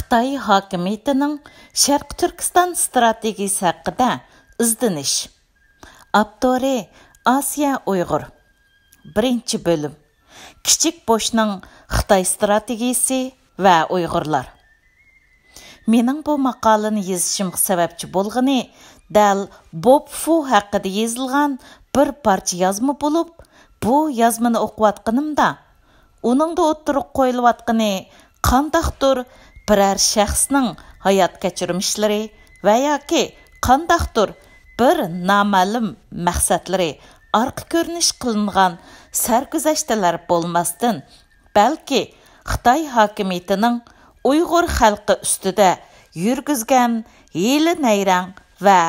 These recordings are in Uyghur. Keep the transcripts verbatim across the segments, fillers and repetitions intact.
خىتاي ھاكىمىيىتىنىڭ شەرقىي تۈركىستان ئىستراتېگىيىسى ھەققىدە ئىزدىنىش. ئاپتورى: ئاسىيە ئۇيغۇر. بىرىنچى بۆلۈم. كىچىك بوشنىڭ خىتاي ئىستراتېگىيىسى ۋە ئۇيغۇرلار. مېنىڭ بۇ ماقالىنى يېزىشىمغا سەۋەبچى بولغىنى دەل بوب فۇ ھەققىدە يېزىلغان بىر پارچە يازما بولۇپ، بۇ يازمىنى ئوقۇۋاتقىنىمدا، ئۇنىڭدا ئوتتۇرىغا قويۇلۇۋاتقىنى قانداقتۇر بىرەر شەخسنىڭ ھايات كەچۈرمىشلىرى ۋە ياكى قانداقتۇر بىر نامەلۇم مەقسەتلىرى ئارقا كۆرۈنۈش قىلىنغان سەرگۈزەشتلەر بولماستىن، بەلكى خىتاي ھاكىمىيىتىنىڭ ئۇيغۇر خەلقى ئۈستىدە يۈرگۈزگەن ھىيلە-نەيرەڭ ۋە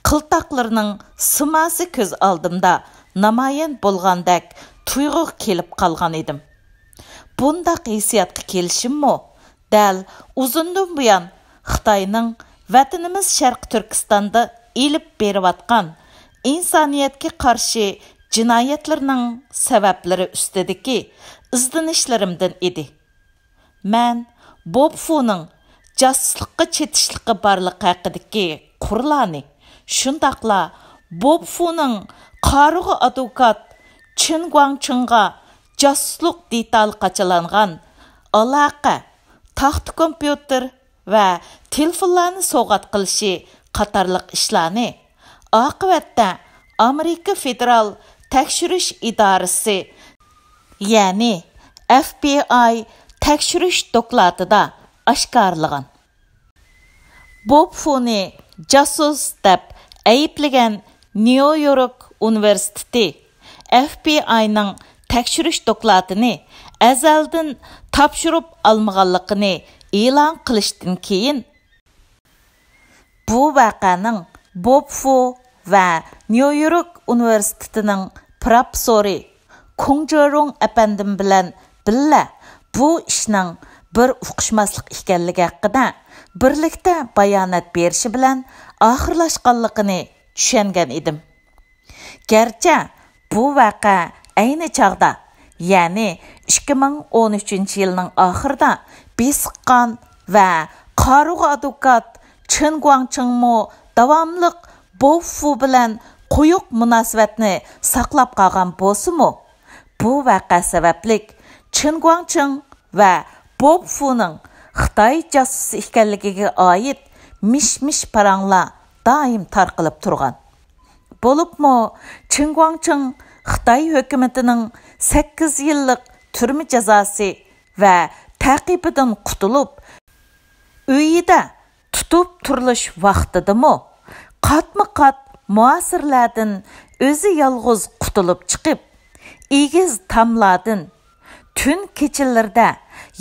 قىلتاقلىرىنىڭ سىماسى كۆز ئالدىمدا نامايان بولغاندەك تۇيغۇغا كېلىپ قالغان ئىدىم. بۇنداق ھېسسىياتقا كېلىشىممۇ دەل ئۇزۇندىن بۇيان خىتاينىڭ ۋەتىنىمىز شەرقىي تۈركىستاندا ئېلىپ بېرىۋاتقان ئىنسانىيەتكە قارشى جىنايەتلىرىنىڭ سەۋەبلىرى ئۈستىدىكى ئىزدىنىشلىرىمدىن ئىدى. مەن بوب فۇنىڭ جاسۇسلۇققا چېتىشلىقى بارلىقى ھەققىدىكى قۇرلارنى، شۇنداقلا بوب فۇنىڭ قارىغۇ ئادۋوكات چېن گۇاڭچىڭغا جاسۇسلۇق دېتالى قاچىلانغان ئالاقە، تاختا كومپيۇتېر ۋە تېلېفونلارنى سوۋغات قىلىشى قاتارلىق ئىشلارنى ئاقىۋەتتە ئامېرىكا فېدېرال تەكشۈرۈش ئىدارىسى، يەنى ئەف بى ئاي تەكشۈرۈش دوكلاتىدا ئاشكارىلىغان. بوب فۇنى جاسۇس دەپ ئەيىبلىگەن نيۇ يورك ئۇنىۋېرسىتېتى ئەف بى ئاينىڭ تەكشۈرۈش دوكلاتىنى ئەزەلدىن تاپشۇرۇپ ئالمىغانلىقىنى ئېلان قىلىشتىن كېيىن، بۇ ۋەقەنىڭ بوب فۇ ۋە نيۇ يورك ئۇنىۋېرسىتېتىنىڭ پروفېسسورى كۇڭ جېرۇڭ ئەپەندىم بىلەن بىللە بۇ ئىشنىڭ بىر ئۇقۇشماسلىق ئىكەنلىكى ھەققىدە بىرلىكتە بايانات بېرىشى بىلەن ئاخىرلاشقانلىقىنى چۈشەنگەن ئىدىم. گەرچە بۇ ۋەقە ئەينى چاغدا، يەنى ئىككى مىڭ ئون ئۈچىنچى يىلنىڭ ئاخىرىدا بېسىققان ۋە قارىغۇ ئادۋوكات چېن گۇاڭچىڭمۇ داۋاملىق بوب فۇ بىلەن قويۇق مۇناسىۋەتنى ساقلاپ قالغان بولسىمۇ، بۇ ۋەقە سەۋەبلىك چېن گۇاڭچىڭ ۋە بوب فۇنىڭ خىتاي جاسۇسى ئىكەنلىكىگە ئائىت مىش-مىش پاراڭلار دائىم تارقىلىپ تۇرغان. بولۇپمۇ چېن گۇاڭچىڭ خىتاي ھۆكۈمىتىنىڭ سەككىز يىللىق تۈرمە جازاسى ۋە تەقىبىدىن قۇتۇلۇپ، ئۆيىدە تۇتۇپ تۇرۇلۇش ۋاقتىدىمۇ قاتمۇ قات مۇھاسىرىلەردىن ئۆزى يالغۇز قۇتۇلۇپ چىقىپ، ئېگىز تاملاردىن تۈن كېچىلىرىدە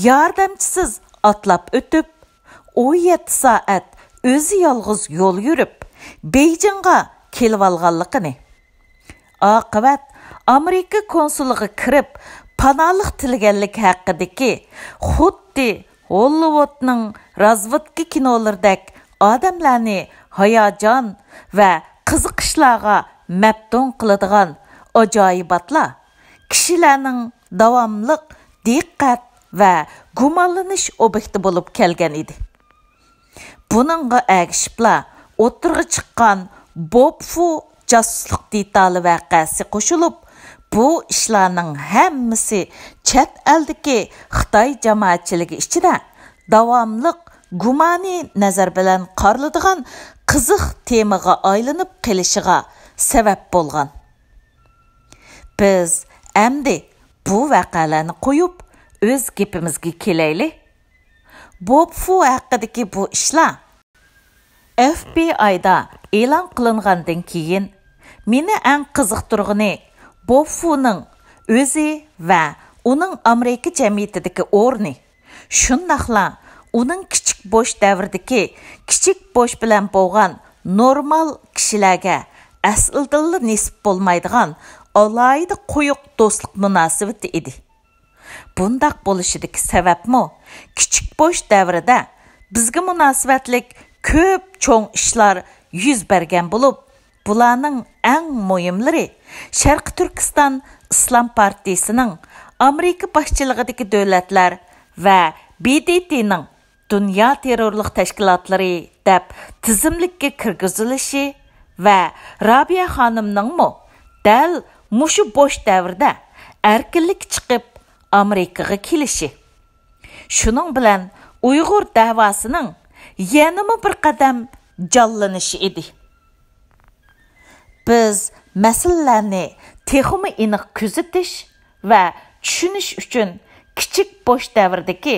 ياردەمچىسىز ئاتلاپ ئۆتۈپ، ئون يەتتە سائەت ئۆزى يالغۇز يول يۈرۈپ، بېيجىڭغا كېلىۋالغانلىقىنى، ئاقىۋەت ئامېرىكا كونسۇلىغا كىرىپ پاناھلىق تىلىگەنلىكى ھەققىدىكى خۇددى ھوللىۋۇدنىڭ رازۋېدكا كىنولىرىدەك ئادەملەرنى ھاياجان ۋە قىزىقىشلارغا مەپتۇن قىلىدىغان ئاجايىباتلار كىشىلەرنىڭ داۋاملىق دىققەت ۋە گۇمانلىنىش ئوبيېكتى بولۇپ كەلگەن ئىدى. بۇنىڭغا ئەگىشىپلا ئوتتۇرىغا چىققان بوب فۇ جاسۇسلۇق دېتالى ۋەقەسى قوشۇلۇپ، بۇ ئىشلارنىڭ ھەممىسى چەت ئەلدىكى خىتاي جامائەتچىلىكى ئىچىدە داۋاملىق گۇمانىي نەزەر بىلەن قارىلىدىغان قىزىق تېمىغا ئايلىنىپ قېلىشىغا سەۋەب بولغان. بىز ئەمدى بۇ ۋەقەلەرنى قويۇپ، ئۆز گېپىمىزگە كېلەيلى. بوب فۇ ھەققىدىكى بۇ ئىشلار ئەف بى ئايدا ئېلان قىلىنغاندىن كېيىن، مېنى ئەڭ قىزىقتۇرغىنى بوب فۇنىڭ ئۆزى ۋە ئۇنىڭ ئامېرىكا جەمئىيىتىدىكى ئورنى، شۇنداقلا ئۇنىڭ كىچىك بوش دەۋرىدىكى كىچىك بوش بىلەن بولغان نورمال كىشىلەرگە ئەسلىدىنلا نېسىپ بولمايدىغان ئالاھىدە قويۇق دوستلۇق مۇناسىۋىتى ئىدى. بۇنداق بولۇشىدىكى سەۋەبمۇ، كىچىك بوش دەۋرىدە بىزگە مۇناسىۋەتلىك كۆپ چوڭ ئىشلار يۈز بەرگەن بولۇپ، بۇلارنىڭ ئەڭ مۇھىملىرى شەرقىي تۈركىستان ئىسلام پارتىيىسىنىڭ ئامېرىكا باشچىلىقىدىكى دۆلەتلەر ۋە بې دې تېنىڭ دۇنيا تېررورلۇق تەشكىلاتلىرى دەپ تىزىملىككە كىرگۈزۈلۈشى ۋە رابىيە خانىمنىڭمۇ دەل مۇشۇ بوش دەۋردە ئەركىنلىككە چىقىپ، ئامېرىكىغا كېلىشى، شۇنىڭ بىلەن ئۇيغۇر دەۋاسىنىڭ يەنىمۇ بىر قەدەم جانلىنىشى ئىدى. بىز مەسىلىلەرنى تېخىمۇ ئېنىق كۆزىتىش ۋە چۈشىنىش ئۈچۈن كىچىك بوش دەۋردىكى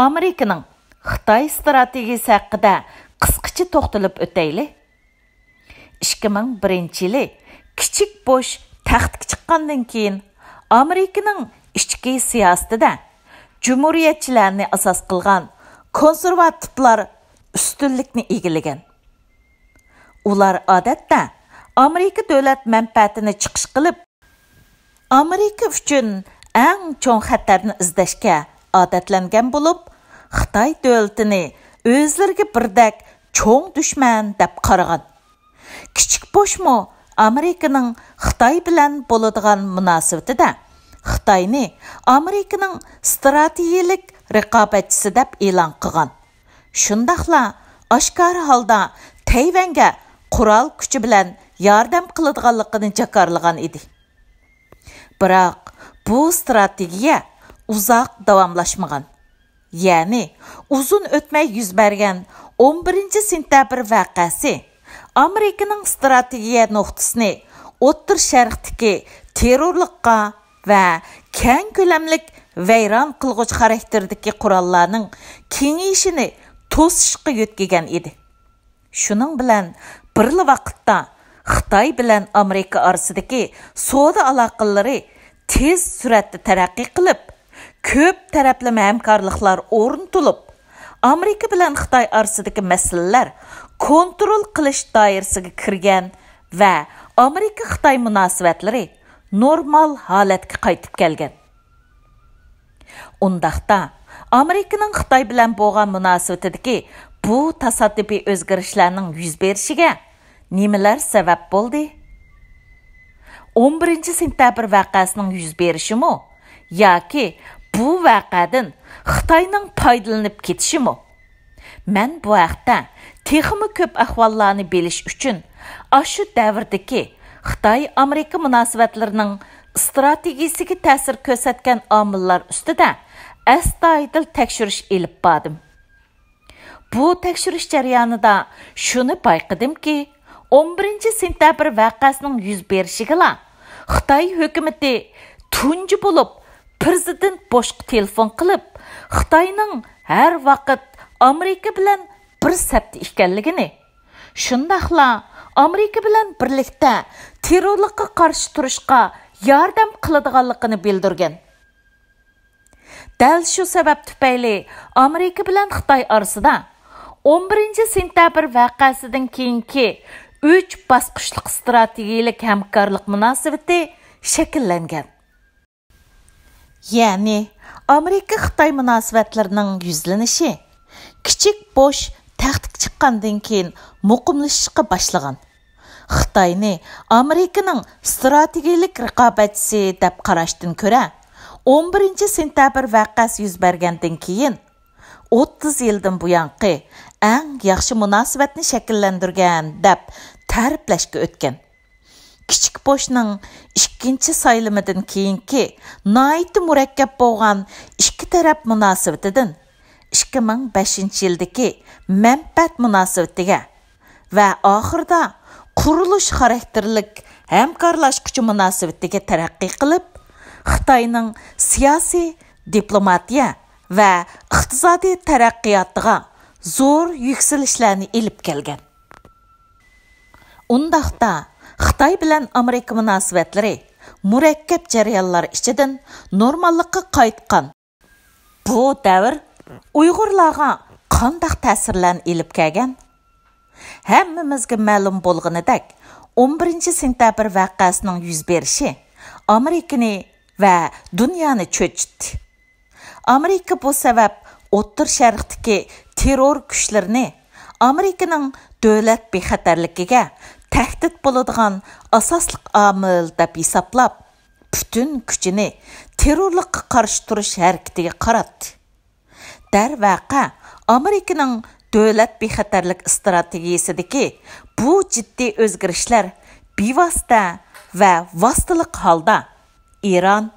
ئامېرىكىنىڭ خىتاي ستراتېگىيىسى ھەققىدە قىسقىچە توختىلىپ ئۆتەيلى. ئىككى مىڭ بىرىنچى يىلى كىچىك بوش تەختكە چىققاندىن كېيىن، ئامېرىكىنىڭ ئىچكى سىياسىتىدە جۇمھۇرىيەتچىلەرنى ئاساس قىلغان كونسېرۋاتىپلار ئۈستۈنلۈكنى ئىگىلىگەن. ئۇلار ئادەتتە ئامېرىكا دۆلەت مەنپەئەتىنى چىقىش قىلىپ، ئامېرىكا ئۈچۈن ئەڭ چوڭ خەتەرنى ئىزدەشكە ئادەتلەنگەن بولۇپ، خىتاي دۆلىتىنى ئۆزلىرىگە بىردەك چوڭ دۈشمەن دەپ قارىغان. كىچىك بوشمۇ ئامېرىكىنىڭ خىتاي بىلەن بولىدىغان مۇناسىۋىتىدە خىتاينى ئامېرىكىنىڭ ستراتېگىيەلىك رىقابەتچىسى دەپ ئېلان قىلغان. شۇنداقلا ئاشكارا ھالدا تەيۋەنگە قورال كۈچى بىلەن ياردەم قىلىدىغانلىقىنى جاكارلىغان ئىدى. بىراق بۇ ستراتېگىيە ئۇزاق داۋاملاشمىغان. يەنى ئۇزۇن ئۆتمەي يۈز بەرگەن ئون بىرىنچى سېنتەبىر ۋەقەسى ئامېرىكىنىڭ ستراتېگىيە نۇقتىسىنى ئوتتۇرا شەرقتىكى تېررورلۇققا ۋە كەڭ كۆلەملىك ۋەيران قىلغۇچ خاراكتېردىكى قوراللارنىڭ كېڭىيىشىنى توسۇشقا يۆتكىگەن ئىدى. شۇنىڭ بىلەن بىرلا ۋاقىتتا خىتاي بىلەن ئامېرىكا ئارىسىدىكى سودا ئالاقىلىرى تېز سۈرئەتتە تەرەققىي قىلىپ، كۆپ تەرەپلىمە ھەمكارلىقلار ئورنىتىلىپ، ئامېرىكا بىلەن خىتاي ئارىسىدىكى مەسىلىلەر كونترول قىلىش دائىرىسىگە كىرگەن ۋە ئامېرىكا-خىتاي مۇناسىۋەتلىرى نورمال ھالەتكە قايتىپ كەلگەن. ئۇنداقتا، ئامېرىكىنىڭ خىتاي بىلەن بولغان مۇناسىۋىتىدىكى بۇ تاسادىپىي ئۆزگىرىشلەرنىڭ يۈز بېرىشىگە نېمىلەر سەۋەب بولدى؟ ئون بىرىنچى سېنتەبىر ۋەقەسىنىڭ يۈز بېرىشىمۇ ياكى بۇ ۋەقەدىن خىتاينىڭ پايدىلىنىپ كېتىشىمۇ؟ مەن بۇ ھەقتە تېخىمۇ كۆپ ئەھۋاللارنى بىلىش ئۈچۈن، ئاشۇ دەۋردىكى خىتاي-ئامېرىكا مۇناسىۋەتلىرىنىڭ ستراتېگىيىسىگە تەسىر كۆرسەتكەن ئامىللار ئۈستىدە ئەستايىدىل تەكشۈرۈش ئېلىپ باردىم. بۇ تەكشۈرۈش جەريانىدا شۇنى بايقىدىمكى، ئون بىرىنچى سېنتەبىر ۋەقەسىنىڭ يۈز بېرىشىگىلا خىتاي ھۆكۈمىتى تۇنجى بولۇپ پىرېزىدېنت بۇشقا تېلېفون قىلىپ، خىتاينىڭ ھەر ۋاقىت ئامېرىكا بىلەن بىر سەپتە ئىكەنلىكىنى، شۇنداقلا ئامېرىكا بىلەن بىرلىكتە تېررورلۇققا قارشى تۇرۇشقا ياردەم قىلىدىغانلىقىنى بىلدۈرگەن. دەل شۇ سەۋەب تۈپەيلى ئامېرىكا بىلەن خىتاي ئارىسىدا ئون بىرىنچى سېنتەبىر ۋەقەسىدىن كېيىنكى ئۈچ باسقۇچلۇق ستراتېگىيەلىك ھەمكارلىق مۇناسىۋىتى شەكىللەنگەن. يەنى ئامېرىكا-خىتاي مۇناسىۋەتلىرىنىڭ يۈزلىنىشى كىچىك بوش تەختكە چىققاندىن كېيىن مۇقىملىشىشقا باشلىغان. خىتاينى ئامېرىكىنىڭ ستراتېگىيەلىك رىقابەتچىسى دەپ قاراشتىن كۆرە، ئون بىرىنچى سېنتەبىر ۋەقەسى يۈز بەرگەندىن كېيىن، ئوتتۇز يىلدىن بۇيانقى ئەڭ ياخشى مۇناسىۋەتنى شەكىللەندۈرگەن دەپ تەرىپلەشكە ئۆتكەن. كىچىك بوشنىڭ ئىككىنچى سايلىمىدىن كېيىنكى ناھايىتى مۇرەككەپ بولغان ئىككى تەرەپ مۇناسىۋىتىدىن ئىككى مىڭ بەشىنچى يىلدىكى مەنپەئەت مۇناسىۋىتىگە ۋە ئاخىرىدا قۇرۇلۇش خاراكتېرلىك ھەمكارلاشقۇچى مۇناسىۋىتىگە تەرەققىي قىلىپ، خىتاينىڭ سىياسىي، دىپلوماتىيە ۋە ئىقتىسادىي تەرەققىياتىغا زور يۈكسىلىشلەرنى ئېلىپ كەلگەن. ئۇنداقتا، خىتاي بىلەن ئامېرىكا مۇناسىۋەتلىرى مۇرەككەپ جەريانلار ئىچىدىن نورماللىققا قايتقان. بۇ دەۋر ئۇيغۇرلارغا قانداق تەسىرلەرنى ئېلىپ كەلگەن؟ ھەممىمىزگە مەلۇم بولغىنىدەك، ئون بىرىنچى سېنتەبىر ۋەقەسىنىڭ يۈز بېرىشى ئامېرىكىنى ۋە دۇنيانى چۆچۈتتى. ئامېرىكا بۇ سەۋەب ئوتتۇرا شەرقتىكى تېررور كۈچلىرىنى ئامېرىكىنىڭ دۆلەت بىخەتەرلىكىگە تەھدىت بولىدىغان ئاساسلىق ئامىل دەپ ھېسابلاپ، پۈتۈن كۈچىنى تېررورلۇققا قارشى تۇرۇش ھەرىكىتىگە قاراتتى. دەرۋەقە، ئامېرىكىنىڭ دۆلەت بىخەتەرلىك ئىستراتېگىيىسىدىكى بۇ جىددىي ئۆزگىرىشلەر بىۋاسىتە ۋە ۋاسىتىلىق ھالدا ئىران،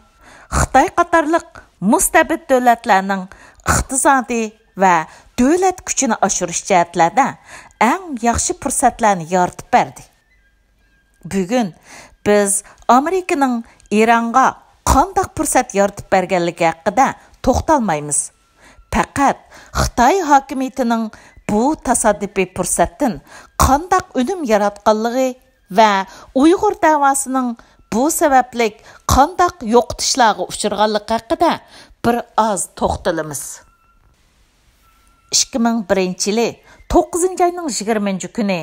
خىتاي قاتارلىق مۇستەبىت دۆلەتلەرنىڭ ئىقتىسادىي ۋە دۆلەت كۈچىنى ئاشۇرۇش جەھەتلەردە ئەڭ ياخشى پۇرسەتلەرنى يارىتىپ بەردى. بۈگۈن بىز ئامېرىكىنىڭ ئىرانغا قانداق پۇرسەت يارىتىپ بەرگەنلىكى ھەققىدە توختالمايمىز. پەقەت خىتاي ھاكىمىيىتىنىڭ بۇ تاسادىپىي پۇرسەتتىن قانداق ئۈنۈم ياراتقانلىقى ۋە ئۇيغۇر دەۋاسىنىڭ بۇ سەۋەبلىك قانداق يوقىتىشلارغا ئۇچرىغانلىقى ھەققىدە بىر ئاز توختىلىمىز. ئىككى مىڭ بىرىنچى يىلى توققۇزىنچى ئاينىڭ يىگىرمىنچى كۈنى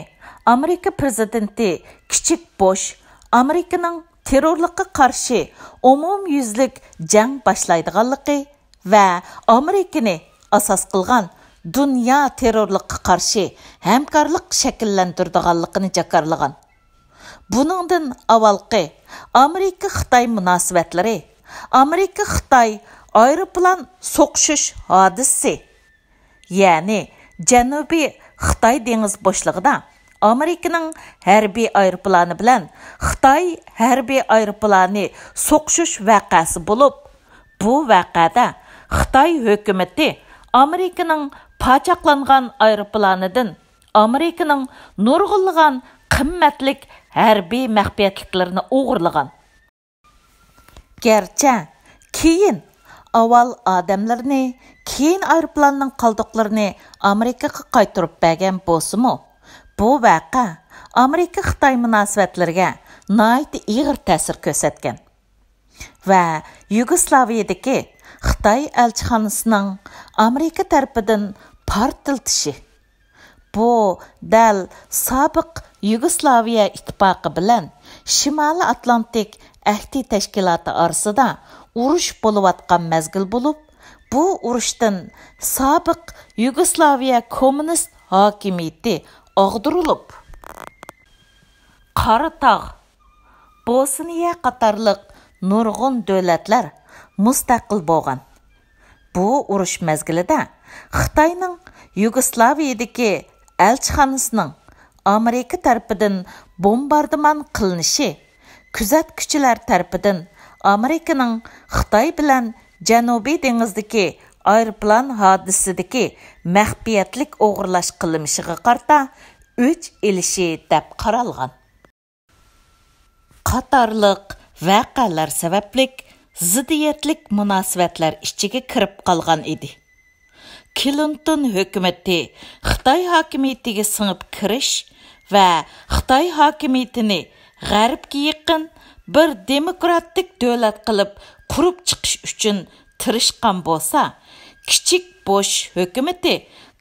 ئامېرىكا پىرېزىدېنتى كىچىك بوش ئامېرىكىنىڭ تېررورلۇققا قارشى ئومۇميۈزلۈك جەڭ باشلايدىغانلىقى ۋە ئامېرىكىنى ئاساس قىلغان دۇنيا تېررورلۇققا قارشى ھەمكارلىق شەكىللەندۈرىدىغانلىقىنى جاكارلىغان. بۇنىڭدىن ئاۋۋالقى ئامېرىكا-خىتاي مۇناسىۋەتلىرى ئامېرىكا-خىتاي ئايروپىلان سوقۇشۇش ھادىسىسى، يەنى جەنۇبىي خىتاي دېڭىز بوشلۇقىدا ئامېرىكىنىڭ ھەربىي ئايروپىلانى بىلەن خىتاي ھەربىي ئايروپىلانى سوقۇشۇش ۋەقەسى بولۇپ، بۇ ۋەقەدە خىتاي ھۆكۈمىتى ئامېرىكىنىڭ پاچاقلانغان ئايروپىلانىدىن ئامېرىكىنىڭ نۇرغۇنلىغان قىممەتلىك ھەربىي مەخپىيەتلىكلىرىنى ئوغرىلىغان. گەرچە كېيىن ئاۋۋال ئادەملىرىنى، كېيىن ئايروپىلاننىڭ قالدۇقلىرىنى ئامېرىكىغا قايتۇرۇپ بەرگەن بولسىمۇ، بۇ ۋەقە ئامېرىكا-خىتاي مۇناسىۋەتلىرىگە ناھايىتى ئېغىر تەسىر كۆرسەتكەن ۋە يۇگوسلاۋىيەدىكى خىتاي ئەلچىخانىسىنىڭ ئامېرىكا تەرىپىدىن پارتلىتىشى، بۇ دەل سابىق يۇگوسلاۋىيە ئىتتىپاقى بىلەن شىمالىي ئاتلانتىك ئەھدى تەشكىلاتى ئارىسىدا ئۇرۇش بولۇۋاتقان مەزگىل بولۇپ، بۇ ئۇرۇشتىن سابىق يۇگوسلاۋىيە كوممۇنىست ھاكىمىيىتى ئاغدۇرۇلۇپ، قاراتاغ، بوسنىيە قاتارلىق نۇرغۇن دۆلەتلەر مۇستەقىل بولغان. بۇ ئۇرۇش مەزگىلىدە خىتاينىڭ يۇگوسلاۋىيەدىكى ئەلچىخانىسىنىڭ ئامېرىكا تەرىپىدىن بومباردىمان قىلىنىشى، كۆزەتكۈچىلەر تەرىپىدىن ئامېرىكىنىڭ خىتاي بىلەن جەنۇبىي دېڭىزدىكى ئايروپىلان ھادىسىسىدىكى مەخپىيەتلىك ئوغرىلاش قىلمىشىغا قارىتا ئۆچ ئېلىشى دەپ قارالغان. قاتارلىق ۋەقەلەر سەۋەبلىك زىددىيەتلىك مۇناسىۋەتلەر ئىچىگە كىرىپ قالغان ئىدى. كلىنتون ھۆكۈمىتى خىتاي ھاكىمىيىتىگە سىڭىپ كىرىش ۋە خىتاي ھاكىمىيىتىنى غەربكە يېقىن بىر دېموكراتىك دۆلەت قىلىپ قۇرۇپ چىقىش ئۈچۈن تىرىشقان بولسا، كىچىك بوش ھۆكۈمىتى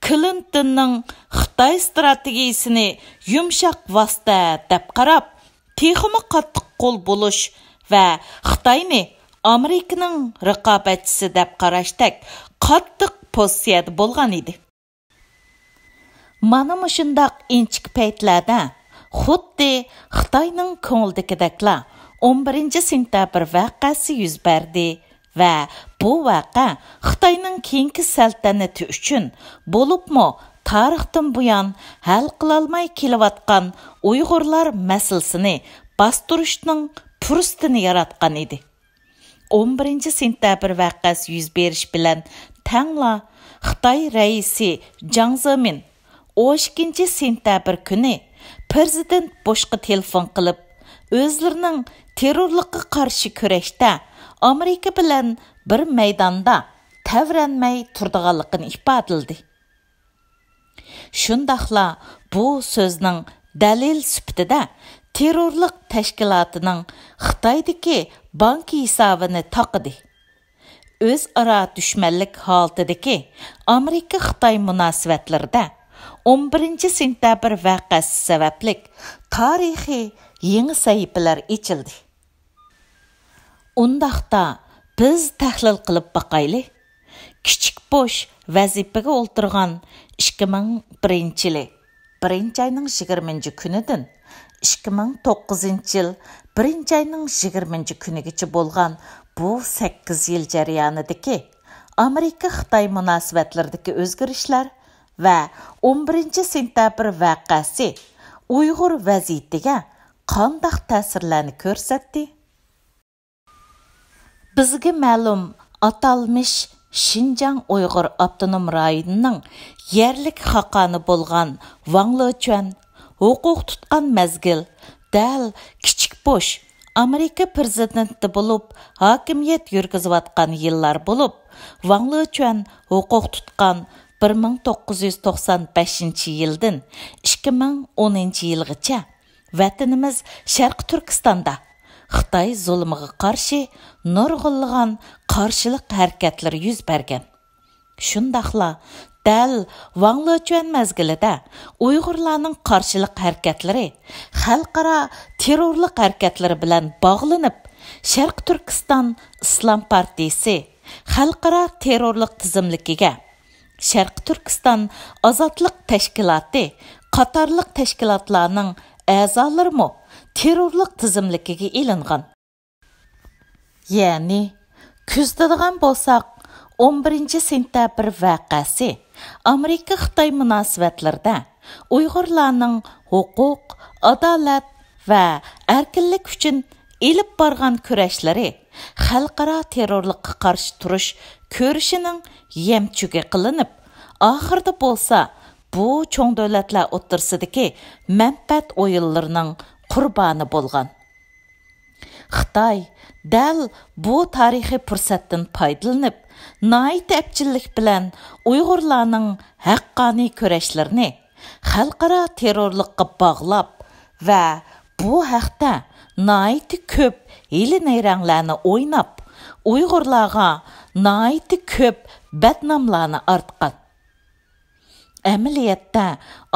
كلىنتوننىڭ خىتاي ئىستراتېگىيىسىنى يۇمشاق ۋاسىتە دەپ قاراپ، تېخىمۇ قاتتىق قول بولۇش ۋە خىتاينى ئامېرىكىنىڭ رىقابەتچىسى دەپ قاراشتەك قاتتىق پوزىتسىيەدە بولغان ئىدى. مانا مۇشۇنداق ئىنچىكە پەيتلەردە خۇددى خىتاينىڭ كۆڭلىدىكىدەكلا ئون بىرىنچى سېنتەبىر ۋەقەسى يۈز بەردى ۋە بۇ ۋەقە خىتاينىڭ كېيىنكى سەلتەنىتى ئۈچۈن، بولۇپمۇ تارىختىن بۇيان ھەل قىلالماي كېلىۋاتقان ئۇيغۇرلار مەسىلىسىنى باستۇرۇشنىڭ پۇرسىتىنى ياراتقان ئىدى. ئون بىرىنچى سېنتەبىر ۋەقەسى يۈز بېرىش بىلەن تەڭلا خىتاي رەئىسى جاڭ زېمىن ئون ئىككىنچى سېنتەبىر كۈنى پىرېزىدېنت بۇشقا تېلېفون قىلىپ، ئۆزلىرىنىڭ تېررورلۇققا قارشى كۈرەشتە ئامېرىكا بىلەن بىر مەيداندا تەۋرەنمەي تۇرىدىغانلىقىنى ئىپادىلىدى. شۇنداقلا بۇ سۆزنىڭ دەلىل سۈپىتىدە تېررورلۇق تەشكىلاتىنىڭ خىتايدىكى بانكا ھېسابىنى تاقىدى. ئۆزئارا دۈشمەنلىك ھالىتىدىكى ئامېرىكا-خىتاي مۇناسىۋەتلىرىدە ئون بىرىنچى سېنتەبىر ۋەقەسى سەۋەبلىك تارىخىي يېڭى سەھىپىلەر ئېچىلدى. ئۇنداقتا بىز تەھلىل قىلىپ باقايلى. كىچىك بوش ۋەزىپىگە ئولتۇرغان ئىككى مىڭ بىرىنچى يىلى بىرىنچى ئاينىڭ يىگىرمىنچى كۈنىدىن ئىككى مىڭ توققۇزىنچى يىل بىرىنچى ئاينىڭ يىگىرمىنچى كۈنىگىچە بولغان بۇ سەككىز يىل جەريانىدىكى ئامېرىكا-خىتاي مۇناسىۋەتلىرىدىكى ئۆزگىرىشلەر ۋە ئون بىرىنچى سېنتەبىر ۋەقەسى ئۇيغۇر ۋەزىيىتىگە قانداق تەسىرلەرنى كۆرسەتتى؟ بىزگە مەلۇم، ئاتالمىش شىنجاڭ ئۇيغۇر ئاپتونوم رايونىنىڭ يەرلىك خاقانى بولغان ۋاڭ لېچۈەن ھوقۇق تۇتقان مەزگىل دەل كىچىك بۇش ئامېرىكا پىرېزىدېنتى بولۇپ ھاكىمىيەت يۈرگۈزۈۋاتقان يىللار بولۇپ، ۋاڭ لېچۈەن ھوقۇق تۇتقان بىر مىڭ توققۇز يۈز توقسان بەشىنچى يىلدىن ئىككى مىڭ ئونىنچى يىلغىچە ۋەتىنىمىز شەرقىي تۈركىستاندا خىتاي زۇلۇمىغا قارشى نۇرغۇنلىغان قارشىلىق ھەرىكەتلىرى يۈز بەرگەن. شۇنداقلا دەل ۋاڭ لېچۈەن مەزگىلىدە ئۇيغۇرلارنىڭ قارشىلىق ھەرىكەتلىرى خەلقئارا تېررورلۇق ھەرىكەتلىرى بىلەن باغلىنىپ، شەرقىي تۈركىستان ئىسلام پارتىيىسى خەلقئارا تېررورلۇق تىزىملىكىگە، شەرقىي تۈركىستان ئازادلىق تەشكىلاتى قاتارلىق تەشكىلاتلارنىڭ ئەزالىرىمۇ تېررورلۇق تىزىملىكىگە ئېلىنغان. يەنى، كۆزىتىدىغان بولساق، ئون بىرىنچى سېنتەبىر ۋەقەسى ئامېرىكا-خىتاي مۇناسىۋەتلىرىدە ئۇيغۇرلارنىڭ ھوقۇق، ئادالەت ۋە ئەركىنلىك ئۈچۈن ئېلىپ بارغان كۈرەشلىرى خەلقئارا تېررورلۇققا قارشى تۇرۇش كۈرىشىنىڭ يەمچۈكى قىلىنىپ، ئاخىرىدا بولسا بۇ چوڭ دۆلەتلەر ئوتتۇرىسىدىكى مەنپەئەت ئويۇنلىرىنىڭ قۇربانى بولغان. خىتاي دەل بۇ تارىخىي پۇرسەتتىن پايدىلىنىپ، ناھايىتى ئەپچىللىك بىلەن ئۇيغۇرلارنىڭ ھەققانىي كۈرەشلىرىنى خەلقئارا تېررورلۇققا باغلاپ ۋە بۇ ھەقتە ناھايىتى كۆپ ھىيلە-نەيرەڭلەرنى ئويناپ، ئۇيغۇرلارغا ناھايىتى كۆپ بەتناملارنى ئارتقان. ئەمەلىيەتتە،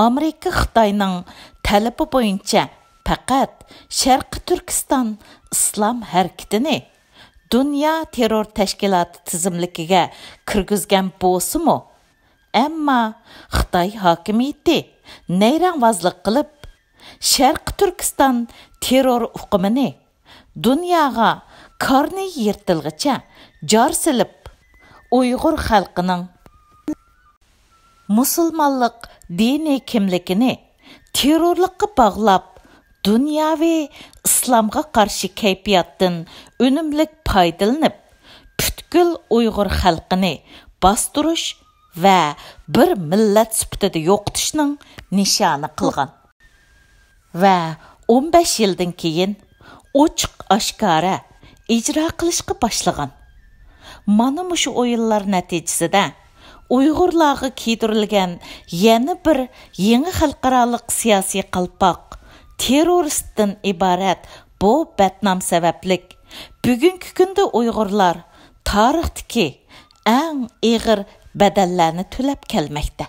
ئامېرىكا خىتاينىڭ تەلىپى بويىچە پەقەت شەرقىي تۈركىستان ئىسلام ھەرىكىتىنى دۇنيا تېررور تەشكىلاتى تىزىملىكىگە كىرگۈزگەن بولسىمۇ، ئەمما خىتاي ھاكىمىيىتى نەيرەڭۋازلىق قىلىپ، شەرقىي تۈركىستان تېررور ئۇقۇمىنى دۇنياغا قارنى يىرتىلغىچە جار سېلىپ، ئۇيغۇر خەلقىنىڭ مۇسۇلمانلىق دىنىي كىملىكىنى تېررورلۇققا باغلاپ، دۇنياۋى ئىسلامغا قارشى كەيپىياتتىن ئۈنۈملۈك پايدىلىنىپ، پۈتكۈل ئۇيغۇر خەلقىنى باستۇرۇش ۋە بىر مىللەت سۈپىتىدە يوقىتىشنىڭ نىشانى قىلغان. ۋە ئون بەش يىلدىن كېيىن ئوچۇق-ئاشكارا ئىجرا قىلىشقا باشلىغان. مانا مۇشۇ ئويۇنلار نەتىجىسىدە ئۇيغۇرلارغا كىيدۈرۈلگەن يەنە بىر يېڭى خەلقئارالىق سىياسىي قالپاق، تېررورىستتىن ئىبارەت بۇ بەتنام سەۋەبلىك، بۈگۈنكى كۈندە ئۇيغۇرلار تارىختىكى ئەڭ ئېغىر بەدەللەرنى تۆلەپ كەلمەكتە.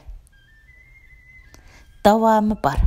داۋامى بار.